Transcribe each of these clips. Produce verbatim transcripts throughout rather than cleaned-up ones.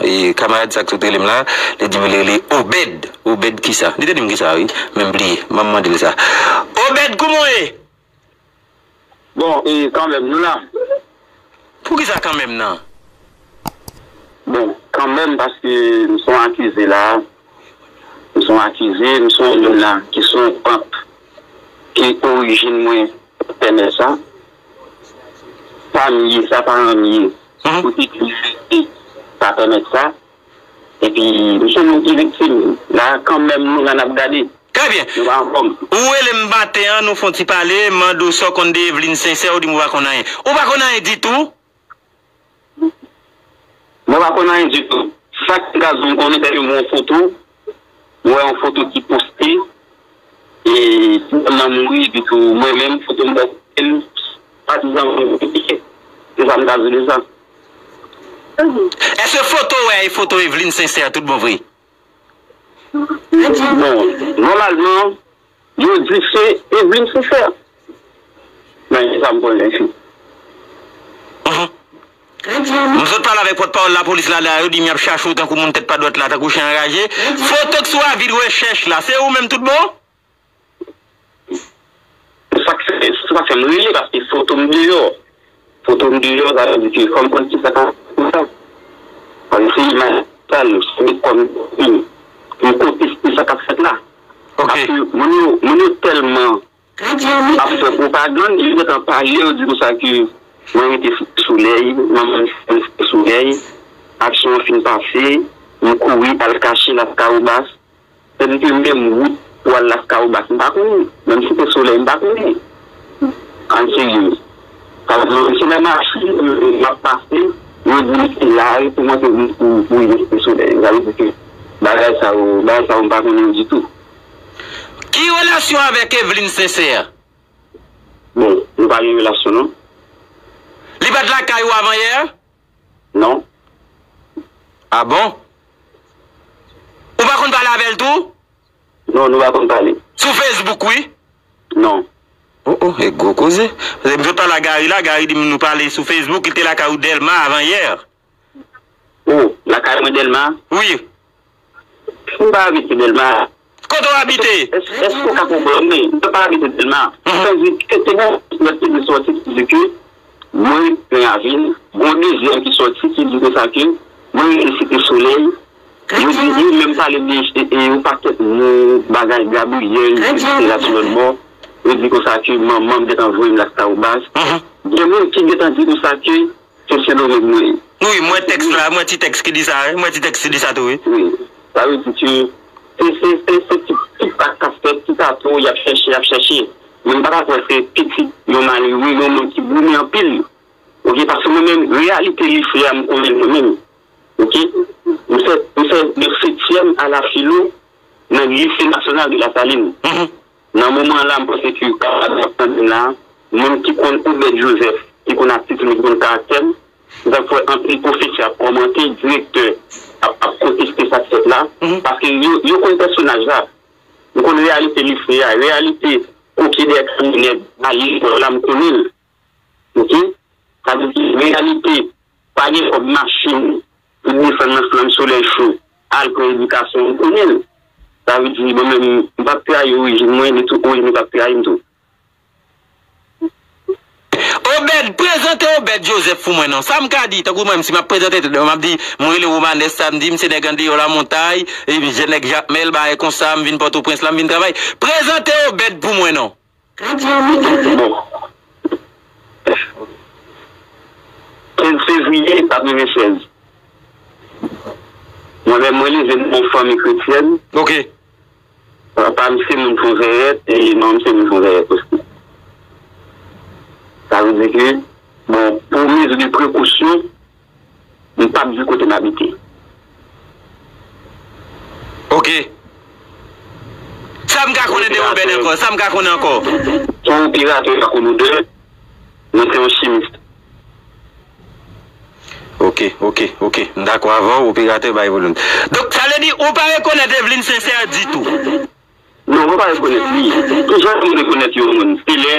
E, kamarad sa k sot rele m la, li di m li rele Obed. Obed kisa? Li te di m kisa, wi. Men m bliye. M ap mande l sa. Obed, kouman w ye? Bon, e, kanmenm, nou la. Poukisa kanmenm nan? Bon, kanmenm, paske m se yon akize la. M se yon akize, m se yon moun la ki se yon pant, ke orijin mwen pèmèt sa. Pa m ye, sa paran m ye. Mhm. Pou te ki sa pèmèt sa. Epi, m se moun ki viktim. La, kanmenm, nou la n ap gade. Trè byen. Nou pa anfòm. Ou rele m maten an, nou fè yon ti pale, m mande w sa w konn de Evelyne Sincère, ou di m ou pa konn anyen. Ou pa konn anyen ditou? Mwen pa konn anyen ditou. Sa k ka di m konnen, se ke m wè yon foto, m wè yon foto ki poste, e, ti dam nan mouri, epi tou mwen menm, foto m poste, patizan mwen, se sa m ka di de sa. Èske foto w wè a, e foto Evelyne Sincère tout bon vre? Bon, nòmalman, yo di se Evelyne Sincère. Men, se sa m konnen. Mhm. M sot pale avèk pòtpawòl lapolis la, la, yo di m y ap chache w tankou moun tèt pa dwat la, tankou chen anraje. Foto k sou avi de rechèch la, se ou menm tout bon? Sa k fè, sa k fè m rele, paske foto m deyò. Foto m deyò, sa vle di ke fò m konn kisa k ap fèt la. Paske se imaj sal, se met kò m, m konteste sa k ap fèt la. Ok. Paske moun yo, moun yo tèlman ap fè pwopagann, yo gentan pale, yo di konsa ke mwen rete Site Solèy, manman m Site Solèy, aksyon an fin pase, m kouri al kache Laskawobas. Sèdike menm wout pou al Laskawobas, m pa konnen. Menm Site Solèy, m pa konnen. Ann serye. Sa vle di, se nan machin, m ap pase, yo di m se la, pou montre wout pou, pou rive Site Solèy. Sa vle di ke bagay sa yo, bagay sa yo, m pa konnen yo ditou. Ki relasyon avèk Evelyne Sincère? Bon, nou pa gen relasyon, non. Li pa t lakay ou avan yè? Non. Ah bon? Ou pa konn pale avè l tou? Non, nou pa konn pale. Sou Facebook, wi? Non. Oh, oh, e gwo koze. Paske m sot pale a Gary la, Gary di m nou pale sou Facebook, li te lakay ou Dèlma avan yè. Oh, lakay mwen Dèlma? Wi. M pa abite Dèlma. Kote w abite? Èske, èske w ka konprann mwen? M pa abite Dèlma. Mhm. Sa vle di ke te gen yon lòt ki te sòti ki di ke mwen rete nan ravin, gon dezyèm ki sòti ki di konsa ke mwen rete Site Solèy. Yo di, yo menm pale de, e, e, yon pakèt mo, bagay, gabriyèl, etsetera sou lòt bò. Yo di konsa ke manman m gentan voye m Laskawobas. Mhm. Gen moun ki gentan di konsa ke se Sendomeng mwen ye. Wi, m wè tèks la, m wè ti tèks ki di sa, wi. M wè ti tèks ki di sa tou, wi. Wi. Sa vle di ke se, se, se, se ti, ti pa k ap fèt, ti tato, y ap chèche, y ap chèche. Men m pa ta kwè se pitit yon malere, yon moun ki goumen anpil. Oke, paske mwen menm, reyalite lise a, m konnen l mwen menm. Oke? M fè, m fè de setyèm a la filo nan Lycée National de la Saline. Mhm. Nan moman an la, m panse ke kamarad k ap tande m la, moun ki konn Obed Joseph, ki konn atitid mwen, ki konn karaktè m, m t ap wè anpil pwofesè ap kòmante, direktè ap, ap konteste sa k fèt la, mhm, paske yo, yo konn pèsonaj la. M konn reyalite lise a, reyalite koke dèyè kamyonèt, ba lekòl la, m konnen l. Oke? Sa vle di, reyalite, pa gen kòb machin pou desann nan flanm solèy cho, al pran edikasyon, m konnen l. Sa vle di, mwen menm, m p ap trayi orijin mwen, ni tou orijin mwen p ap trayi m tou. Obed, prezante Obed Joseph pou mwen non. Sa m ka di, tankou mwen, si m ap prezante tèt mwen, m ap di, mwen rele Romanes Samedi, m se nèg andeyò Lamontay, e jèn nèg Jakmèl, bagay konsa, m vin Pòtoprens la, m vin travay. Prezante Obed pou mwen non. Bon. Kenz fevriye katrevennsèz. Mwen menm, mwen leve nan yon fanmi kretyèn. Ok. Papa m se moun Fonzèrèt e manman m se moun Fonzèrèt osi. Sa vle di ke, bon, pou mezi de prekosyon, m p ap di kote m abite. Ok. Sa m ka konnen de Obed ankò? Sa m ka konnen ankò? Se yon operatè lakolodè, mwen se yon chimis. Ok, ok, ok. M dakò avè w, operatè bay volim. Donk, sa vle di, ou pa rekonèt Eveline Sincère ditou? Non, mwen pa rekonèt li. Kijan pou m rekonèt yon moun? Se lè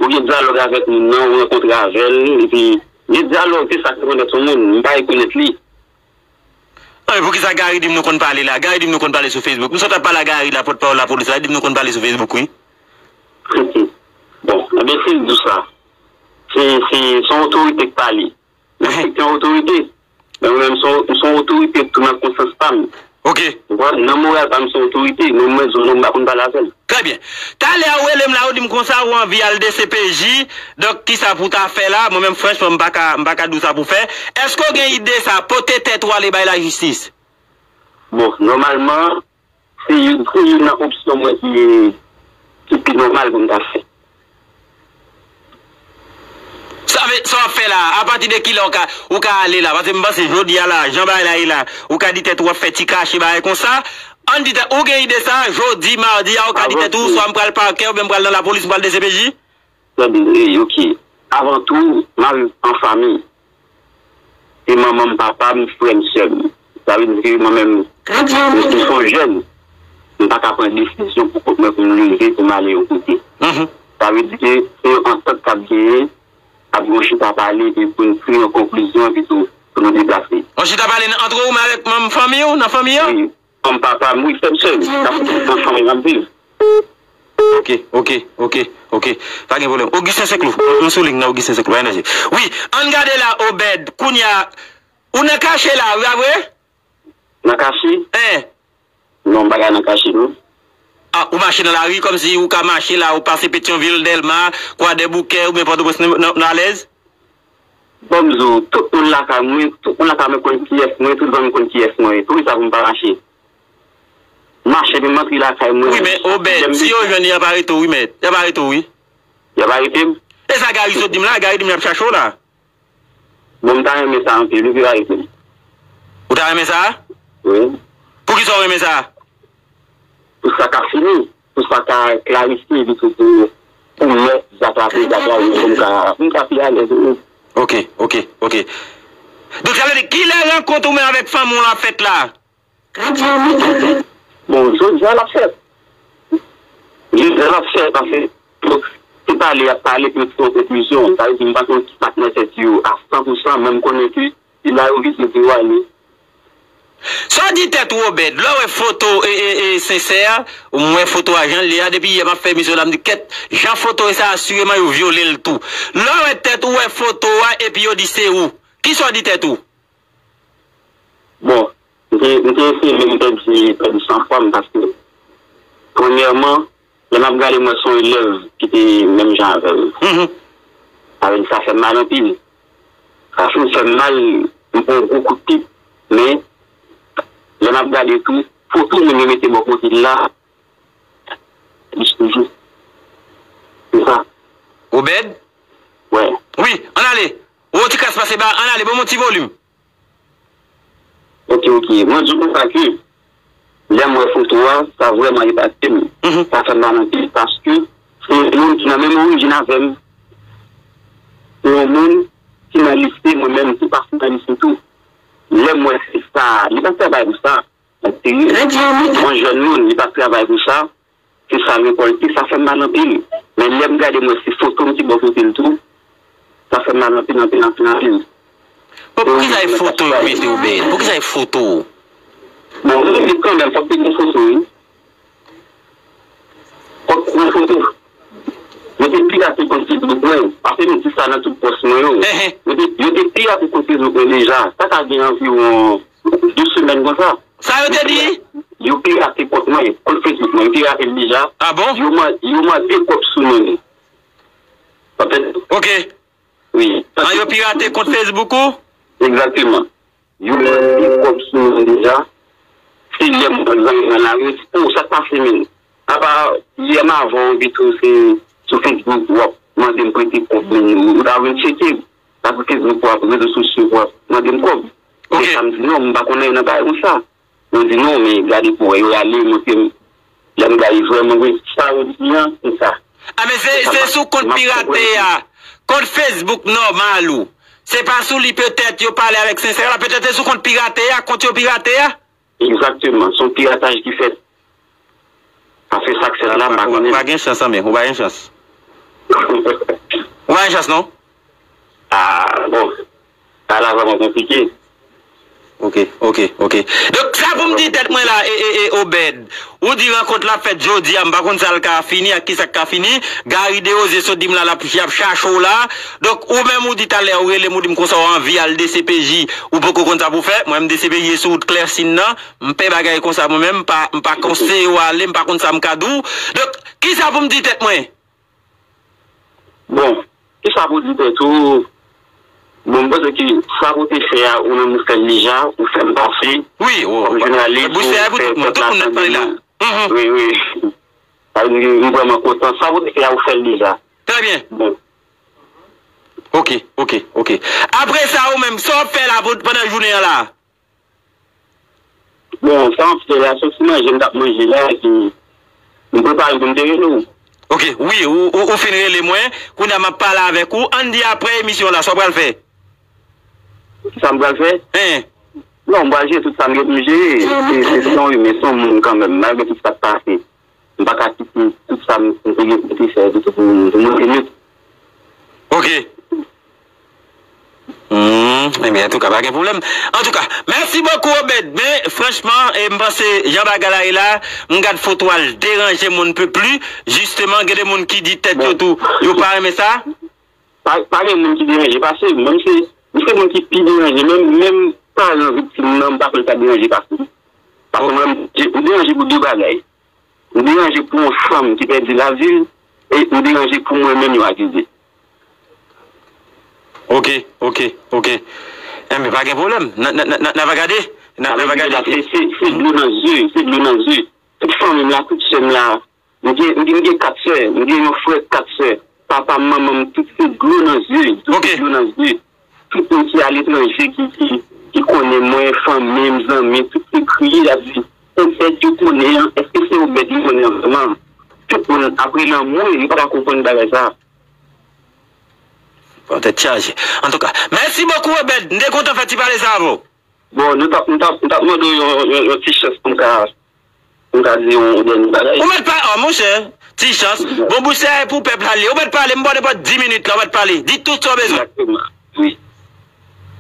ou gen dyalòg avèk moun nan, ou rankontre avè l, epi gen dyalòg, se sa k rekonèt yon moun. M pa rekonèt li. An, e poukisa Gary di m nou konn pale la? Gary di m nou konn pale sou Facebook. M sot ap pale a Gary la, pòtpawòl lapolis la, li di m nou konn pale sou Facebook, wi. Bon, enben, si l di w sa, se, se, se yon otorite k pale. Respekte yon otorite. Men mwen menm, se yon, se yon otorite tou nan konsyans pa m. Ok. Ou konprann? Nan moral pa m, se yon otorite. Men mwen, di w non, m pa konn pale avè l. Trè byen. Talè a, ou rele m la, ou di m konsa, ou anvi al D C P J. Donk, kisa pou w ta fè la? Mwen menm, franchman, m pa ka, m pa ka di w sa pou w fè. Èske w gen ide sa, pote tèt ou ale bay lajistis? Bon, nòmalman, se youn, se youn nan opsyon mwen ki, ki pi nòmal pou m ta fè. Sa vle, sa w ap fè la, apati de kilè w ka, ou ka ale la? Paske m panse jodi a la, jan bagay la ye la, ou ka di tèt ou w ap fè ti kache bagay konsa. Ann di tèt, ou gen ide sa, jodi, madi a, ou ka di tèt ou, swa m pral pakè, oubyen m pral nan lapolis, m pral D C P J? Tande, wi, ok. Avan tou, m ap viv an fanmi. Se manman m, papa m, frè m, sè m. Sa vle di ke mwen menm, mwen se yon jèn. M pa ka pran desizyon pou kont mwen pou m leve, pou m ale yon kote. Sa vle di ke se yon antant k ap genyen, ap gen yon chita pale, epi pou n tire yon konklizyon, epi tou, pou nou deplase. Yon chita pale nan, antre ou menm avèk manm fanmi w, nan fanmi an? Wi. Fanm papa m, wi, frè m, sè m. Nan fanmi m ap viv. Ok, ok, ok, ok. Pa gen pwoblèm. Augustin Seklou, m sou liy nan Augustin Seklou, pa gen danje. Wi, ann gade la, Obed, kounye a, ou nan kache la, wi, pa vre? Nan kache? Hein? Non, m pa ka nan kache, non. Ah, ou mache nan lari, kòmsi ou ka mache la, ou pase Petyonvil, Dèlma, Kwadèboukè, oubyen Pòtoprens, nan, nan, nan alèz? Bon, m di w, tout moun lakay mwen, tout moun lakay mwen konn kiyès mwen, tout zanmi m konn kiyès mwen ye. Poukisa pou m pa mache? Mache epi m antre lakay mwen. Wi, men Obed, si yo jwenn li, y ap arete w, wi, mèt. Y ap arete w, wi. Y ap arete m? E sa Gary sot di m la, Gary di m y ap chache w la. Bon, m ta renmen sa anpil, wi, pou yo arete m. Ou ta renmen sa? Wi. Poukisa w renmen sa? Pou sa ka fini, pou sa ka klarifye, epi tou pou, pou lè zak la, pou zak la, pou m ka, pou m ka pi alèz, wi. Ok, ok, ok. Donk, sa vle di, kilè rankont ou menm avèk fanmi w la fèt la? Bon, jodi a l ap fèt. Jodi a l ap fèt, paske se pale y ap pale, epi yo tire yon konklizyon. Sa vle di, m pa konn ki sa k nan tèt yo a san pou san, men m konnen ke se la yo vin soti yo ale. Sa w di tèt ou, Obed, lè w wè foto, e, e, e, Sensè, m wè foto a jan l ye a, depi yè m ap fè emisyon la, m di, kèt, jan foto e sa, asireman yo vyole l tou. Lè w wè tèt ou, wè foto a, epi yo di se ou. Kisa w di tèt ou? Bon, m te, m te eseye menm pèdi, pèdi sanfwa m, paske, premyèman, lè m ap gade, m wè se yon elèv ki te menm jan avè m. Mhm. Sa vle di sa fè m mal anpil. Sa fin fè m mal, m pran yon gwo kout pit, men lè m ap gade tou, foto moun yo mete bò kote l la, li toujou. Se sa. Obed? Wè. Wi, ann ale. Ou ti kras pase ba, ann ale, ban m yon ti volim. Ok, ok. Mwen di w konsa ke lè m wè foto a, sa vrèman epate m. Mhm. Sa fè m mal anpil paske se yon moun ki nan menm orijin avè m. Se yon moun ki nan lise, mwen menm ki pase nan lise tou. Lè m wè se sa, li pa travay pou sa. Trè byen, wi. Yon jèn moun, li pa travay pou sa. Se sa l rekòlte, sa fè m mal anpil. Men lè m gade, m wè se foto m ki bò kote l tou. Sa fè m mal anpil, anpil, anpil, anpil. Bon, poukisa e foto yo mete w, Ben? Poukisa e foto? Bon, mwen di kanmenm, fòk te gen foto, wi. Fòk te gen foto. Yo te pirate kont Facebook mwen. Paske m di sa nan tout pòs mwen yo. Ehe. Yo te, yo te pirate kont Facebook mwen deja. Sa ka gen anviwon de semèn konsa. Sa yo te di? Yo pirate kont mwen, kont Facebook mwen, yo pirate l deja. Ah bon? Yo man-, yo mande kòb sou mwen. Konprann? Ok. Wi. An, yo pirate kont Facebook ou? Egzakteman. Yo mande kòb sou mwen deja. Se lè m wè zanmi nan lari, yo di, "Oh, sa k pase, menm?" Apa, yè m avan w, epi tou, se sou Facebook w ap mande m prete kòb, menm ou ta vin tcheke m. Sa sou Facebook w ap, rezo sosyo w ap mande m kòb. Ok. Men sa m di, "Non, m pa konn anyen nan bagay konsa." Yo di, "Non, men gade pou wè." Yo rale, montre m. Lè m gade vrèman, wi, sa yo di an, se sa. Ah, men se, se sou kont pirate a, kont Facebook nòmal ou. Se pa sou li petèt yo pale avèk Sensè la, petèt se sou kont pirate a, kont yo pirate a. Egzakteman, se yon pirataj ki fèt. Paske sa k fèt la, m pa konnen. Ou pa gen chans, anben, ou pa gen chans. Ou pa gen chans, non? Ah, bon. Sa la vrèman konplike. Ok, ok, ok. Donk, sa pou m di tèt mwen la, e, e, e, Obed. Ou di rankont la fèt jodi a, m pa konn sa l ka fini ak kisa k ka fini. Gary Desrosiers sot di m la, l ap, y ap chache w la. Donk, ou menm ou di talè, ou rele m, ou di m konsa w anvi al D C P J, ou poko konn sa pou fè. Mwen menm D C P J se sou wout Klèsin nan. M pè bagay konsa mwen menm, m pa, m pa konseye w ale, m pa konn sa m ka di w. Donk, kisa pou m di tèt mwen? Bon, kisa pou di tèt ou? Bon, m panse ke sa pou te fè a, ou menm ou fè l deja, ou fè l pase. Wi, ou, kòm jounalis, ou fè pèp la tande nou. Wi, wi. Sa vle di ke m vrèman kontan. Sa pou te fè a, ou fè l deja. Trè byen. Bon. Ok, ok, ok. Apre sa, ou menm, sa w ap fè la pou, pandan jounen an la? Bon, sa m ap fè la, se ti manje m t ap manje la, epi m prepare pou m te rele w. Ok, wi, ou, ou, ou fin rele mwen, kounye a m ap pale avèk ou, ann di apre emisyon la, sa w pral fè? Sa m pral fè? Hein? Non, m pral jere tout sa m gen pou m jere. Se, se, se yon imen, se yon moun kanmenm, malgre tout sa k pase. M pa ka kite tout sa m, m te gen pou te fè, pou, pou, pou monte met. Ok. Hmm, ebyen, antouka, pa gen pwoblèm. Antouka, mèsi bokou, Obed. Men, franchman, e, m panse, jan bagay la ye la, m gad foto a, l deranje m on ne peut plus. Jisteman, gen de moun ki di tèt yo tou, yo pa renmen sa. Pa, pa gen moun ki deranje pase m. Menm se, m se moun ki pi deranje. Menm, menm paran viktim nan, m pa kwè l ka deranje pase m. Paske mwen, m, m deranje pou de bagay. M deranje pou yon fanm ki pèdi lavi l, e m deranje pou mwen menm yo akize. Ok, ok, ok. Enben, pa gen pwoblèm. N a, n a, n a, n a, n a va gade. N a, n a va gade. Se, se, se dlo nan zye, se dlo nan zye. Tout fanmi m la, tout sè m la, m gen, m gen, m gen kat sè, m gen yon frè kat sè. Papa m, manman m, tout se dlo nan zye, tout se dlo nan zye. Tout moun ki aletranje, ki, ki, ki konnen mwen, fanmi m, zanmi m, tout se kriye, y ap di, Obed yo konnen an, èske se Obed yo konnen an vrèman? Tout moun ap rele anmwe, yo pa ka konprann bagay sa. Bon, tèt chaje. Antouka, mèsi bokou, Obed. M te kontan fè ti pale sa avè w. Bon, nou t ap, nou t ap, nou t ap mande w yon, yon, yon ti chans pou m ka, pou m ka di yon dènye bagay. Ou mèt pa, oh, monchè, ti chans. Bon, bouch serye pou pèp la li ye. Ou mèt pale, m ba w nenpòt dis minit la, ou mèt pale. Di tout sa w bezwen. Egzakteman, wi.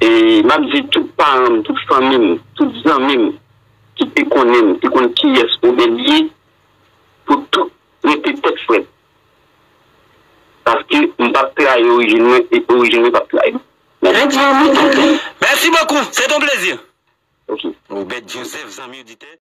E m ap di tout paran m, tout fanmi m, tout zanmi m ki te konnen m, te konn kiyès Obed ye, pou tout rete tèt frèt. Paske m p ap trayi orijin mwen, e orijin mwen p ap trayi m. Mèsi. Mèsi bokou. Se te yon plezi. Ok. Obed Joseph, zanmi oditè.